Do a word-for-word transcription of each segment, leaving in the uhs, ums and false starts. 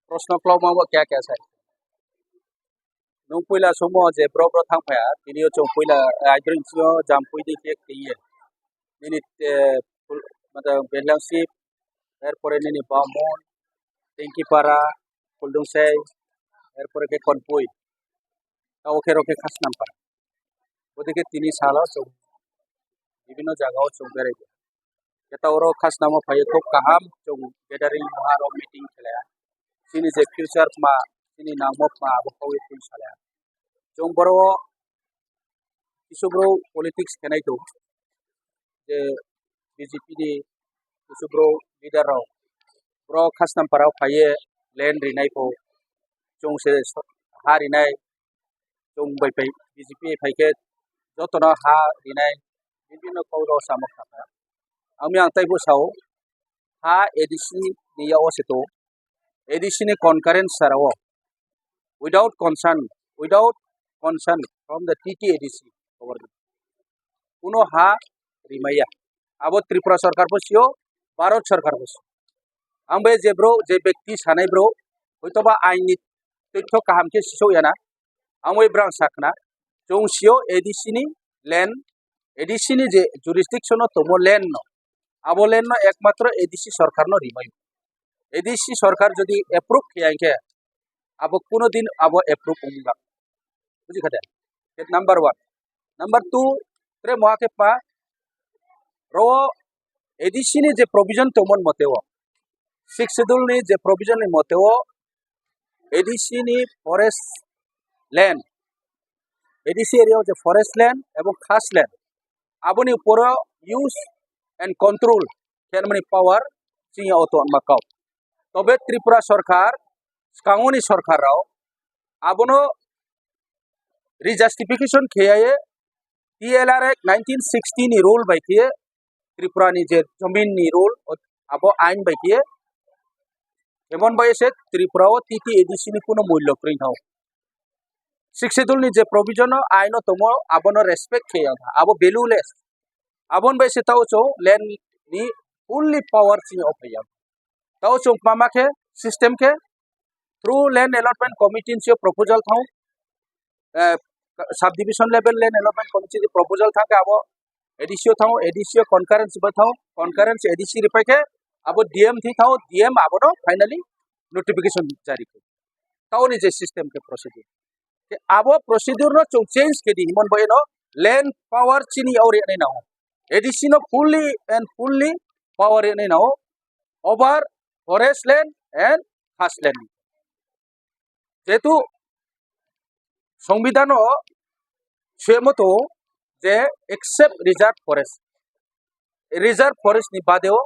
Proshno kwlangma bo kya kya sai. Nwng puila sumo je bro bro thang phaya, tini o chwng puila, eh, Aibring sio jam pui di khe twiye. Nini, eh, pul-, mata Behlangsip, erpore nini Bamon, Tingkipara, Kuldungsei, erpore khe Konpui. Tao khe rokhe Khasnam para. Bodike tini salo chwng bibinno jaga o chwng berai. Khe ta oro khasnamo phaiwi khub kaham chwng gathering wngha aro meeting khlaiya. Chini je future ma, chini nangma ma abo khaui twi salaiya. Chwng boro kisu bro politics khenai tongo. Je B J P ni kisu bro leader rok. Bro khasnam para phaiwi land rinai kho. Chwng se so-, ha rinai. Chwng bai phai B J P phai khe jotono ha rinai bibinno kok rok samo kha kha. Ami ang taibo sao ha A D C ni ya o se to A D C ni concurrent sara o without consent, without consent from the T T A D C government. Kuno ha rimaya. Abo Tripura sarkar bo sio, Bharat sarkar bo sio. Ang bai je bro, je bekti sanai bro, hoito ba ain ni toitho kaham khe sisok yana. Ang bai brang sakna, chwng sio A D C ni land, A D C ni je jurisdiction o tomo land no, abo land no ekmatro A D C sarkar no rimai. A D C sarkar jodi approve khe ang khe, abo kuno din abo approve wngya. Buji kha de? Khe number one. Number two, tre moha khe pa, ro A D C ni je provision tongmon mote o, Sixth Schedule ni je provision ni mote o, A D C ni forest land, A D C area o je forest land ebong khas land, aboni uporo use and control khenmani power chini auto ma kau. Tobe Tripura sarkar, skangoni sarkar rao abono rejustification kheyai T L R Act nineteen sixty ni rule bai khe Tripura ni je jamin ni rule abo ain bai khe emon bai se Tripura o T T A D C ni kuno mullo kwrwi thao. Sixth Schedule ni je provision o ain o tongo abono respect kheyang abo valueless. Abon bai se tao chwng land ni fully power chini o phaiya. Tao chwng mama khe system khe through land allotment committee ni proposal thang, eh, subdivision level land allotment committee ni proposal thang khe abo A D C o thang, A D C o concurrence bai thang, concurrence A D C ripai khe abo D M thi thang, D M abono finally notification jari khe. Tao ni je system khe procedure. Khe abo procedure no chwng change khe di himon bai no land power chini o ri nai nao. A D C no fully and fully power ri nai nao over forest land and khas land. Jehetu Songbidhano swemo to je except reserve forest, reserve forest ni badeo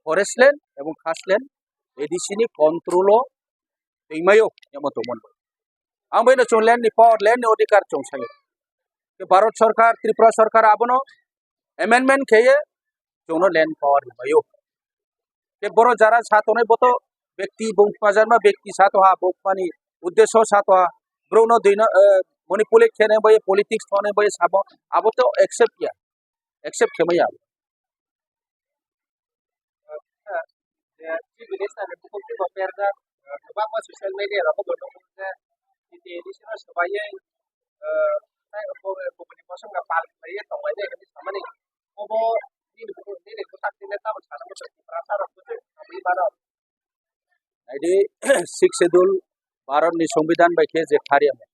forest land ebong khas land A D C ni control o twimaio emo tongmani. Ang bai no chwng land ni power, land ni odhikar chwng sayo. Ke Bharat sarkar, Tripura sarkar abono amendment kheye chwngno land power rwbaio. Ke boro jara sa tongnai boto bekti bung pajarma bekti sa toha bung pani uddesho sa toha borokno dino, eh, manipulate khenai bai politics thonai bai sabo abo to accept ya, accept khemaya. Chief Minister ni bukhuk twi bo berjak, eh, kwbangma social media rogo bo nukgo je T T A D C no swbaiwi, eh, tei bo, bo ni bosongno pal khlaiwi tonglainai hinwi samani. Obo nini bukhuk, nini bwsakni le tabuk sana muchung Tiprasa rok buchung tongwi mano. Naidi, Sixth Schedule Bharat ni Songbidan bai khe je khariyamo.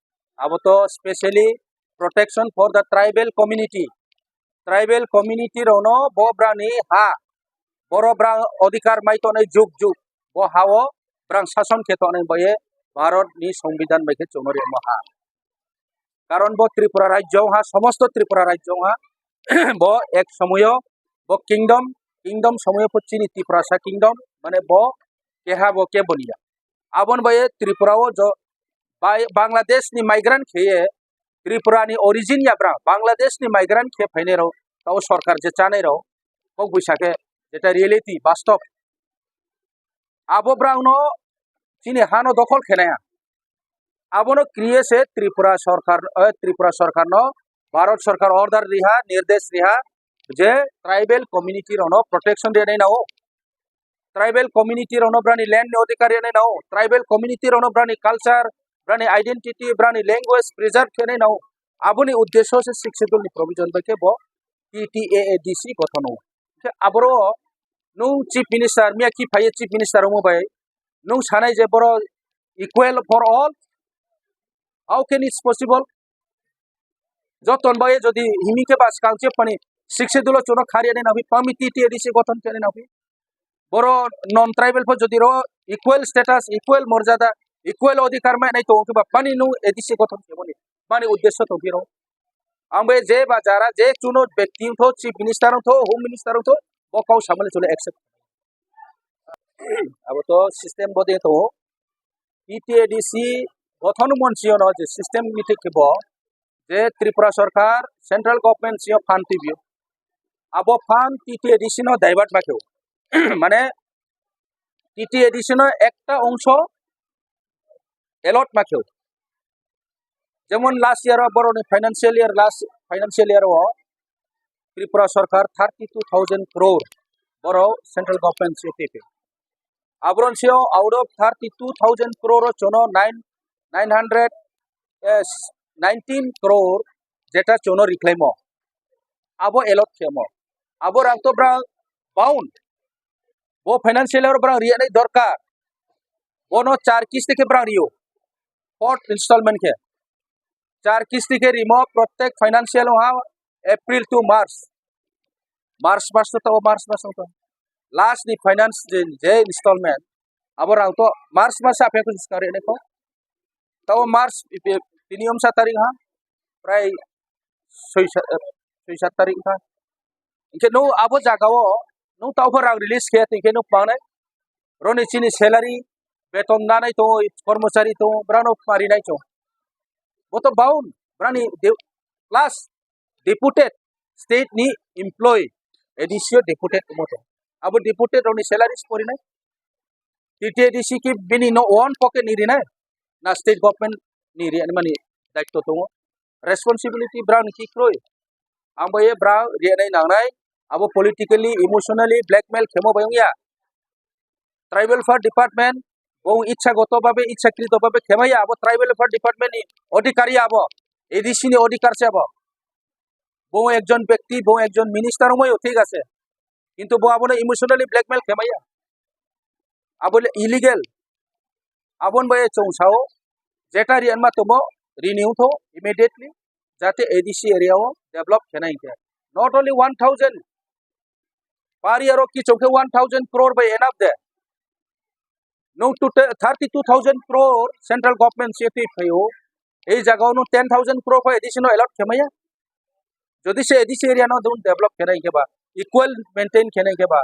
Abo to specially protection for the tribal community. Tribal community rokno bo brani ha, boro brang odhikar mai tongnai juk juk, bo ha-o brang sason khe tongnai bai Bharat ni Songbidan bai khe chwngno riyamo ha. Karon bo Tripura rajyo wngha, somosto Tripura rajyo wngha, bo ek somoyo bo kingdom, kingdom somoyo pho chini Tiprasa kingdom, mane bo keha bo kebo niya. Aboni bai Tripura o jo-, bai Bangladesh ni migrant kheye Tripura ni origin ya bra Bangladesh ni migrant khe phainai rok tao sarkar je chanai rok kok buisa khe jeta reality bastob abo brang no chini hano dokhol khenai ha. Abono kriye se Tripura sarkar, eh, Tripura sarkar no Bharat sarkar order riha, nirdesh riha je tribal community rok no protection rinai nao. tribal community rokno brani land ni odhikar rwnai nao, tribal community rokno brani culture, brani identity, brani language preserve khenai nao. Aboni uddesyo se Sixth Schedule ni provision bai khe bo T T A A D C gothon o. Khe aboro nung chief minister, miya ki phaiye chief minister omo bai nung sanai je boro equal for all, how can it's possible? Joton bai jodi himi khe ba skang che pani Sixth Schedule o chuno khari ani nabi pami T T A D C gothon khe ani nabi. Boro non tribal pho jodi ro equal status, equal morjada, equal odhikar mai nai tongo khe ba pani nung A D C gothon khe mani, mani uddesyo tong phiro. Ang bai je ba jara je chuno bekti wngtho, chief minister wngtho, home minister wngtho, bo kau samani chuno accept. Abo to system bo de tongo. T T A D C gothon mon sio no je system mitik khe bo je Tripura Sarkar central government sio fund tibio. Abo fund T T A D C no divert ma khe. Mane T T A D C no ekta ongso allot ma khe. Jemon last year o boroni financial year, last financial year o Tripura Sarkar thirty two thousand crore boro central government se pepe. Abron seo out of thirty two thousand crore o chono nine, nine hundred, eh, nineteen crore jeta chono riklaimo. Abo allot khemo. Abo rang to bra bound. Bo financial year bra riya nai dorkar. Bono char kisti khe bra rio. Fourth installment khe. Char kisti khe rimo prottek financial ha April to March. March mas to, March mas to. Last ni finance je, je installment. Abo rang to March mas aphe ko jiska re ko. Tao March ibe tini omsa tarik ha. Prai soi sa-, eh, soi sat tarik ha. Inke no abo jaga o no tao rang release khe, inke no pangnai. Roni chini salary, beton nanai to, kormochari to, brano pari nai to. Bo to bound, brani de-, plus deputed state ni employee, A D C o deputed mo to. Abo deputed roni salaries pori nai. T T A D C ki bini no own pocket ni rinai, na state government ni ri ani mani daitto tongo. Responsibility brani ki kroi. Ang bai ye bra riya nai nangnai, abo politically, emotionally blackmail khemo bai wngya. Tribal Affairs Department, bo ichha goto babe, ichha krito babe khemaya, abo Tribal Affairs Department ni odhikari abo, A D C ni odhikar se abo. Bo ekjon bekti, bo ekjon minister wngmaio, thik ase. Kintu bo abono emotionally blackmail khemaya. Abo le illegal. Abon bai chong sao, jeta ri anma tomo, renew tho immediately, jate A D C area o develop khena hingkhe. Not only one thousand, per year o kichong khe one thousand crore bai enough de. Nung to thirty two thousand crore central government se twi phaio, ei jaga o nung ten thousand crore kho A D C no allot khemaya. Jodi se A D C area no dun develop khena hingkhe ba, equal maintain khena hingkhe ba,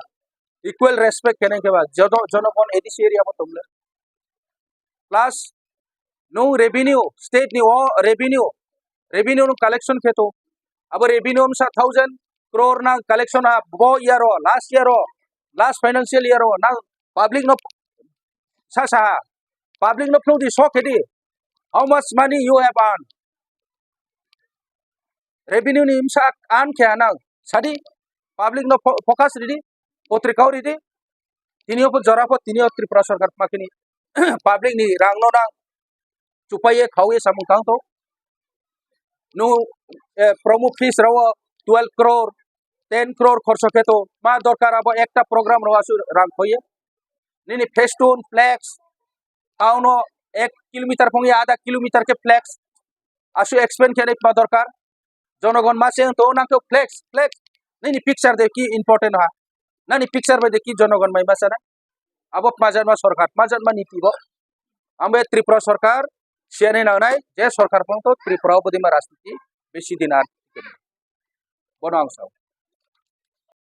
equal respect khena hingkhe ba, jodo, jonogon A D C area bo tongle. Plus, nung revenue, state ni o revenue, revenue nung collection kheto. Abo revenue msa thousand crore nang collection ha bo year o, last year o, last financial year o, nang public no sa sa, public no phunuk di, sok khe di. How much money you have earned? Revenue ni msa an khe anang sadi, public no fo-, focus ridi, potrika o ridi. Tini o jora pho tini o Tripura Sarkar makini public ni rang no nang chupai ye khao ye samung tang to. Nu, eh, promo fees rao twelve crore, ten crore khorso khe to, ma dorkar abo ekta program rao asu rang khoye. Nini festoon, flex, town o ek kilometer phung ya, adha kilometer khe flex asu expand khe ma dorkar. Jonogon ma cheng to nang khe flex, flex. Nini picture de ki important ha? Nani picture bai de ki jonogon mai ma sana? Abo majan ma sorkar, majan ma niti bo. Ambe Tripura sorkar, siani nangnai, je sorkar phang to Tripura o bodima rajniti besi din ar. Bono ang sao.